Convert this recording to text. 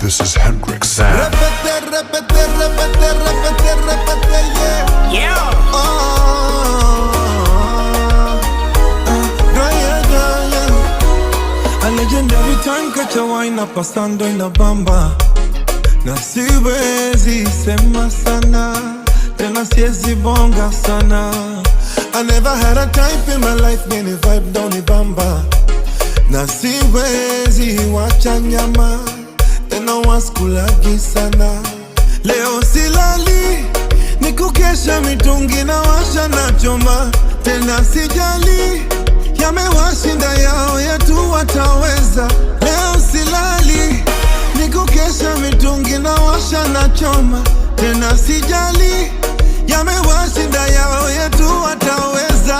This is Hendrix Sound. Repete, repete, repete, repete, repete, yeah. Yeah. Oh, ah, yeah, yeah, yeah. A legendary time catch a wine up pasando in a bamba, na siwezi sema sana tena, siwezi bonga sana. I never had a type in my life, many vibe down the bamba, na siwezi wacha nyama tena, waskulagi sana. Leo silali nikukesha mitungi na washa na choma tena, sijali yamewashinda yao yetu wataweza. Leo silali nikukesha mitungi na washa na choma tena, sijali yamewashinda yao yetu wataweza.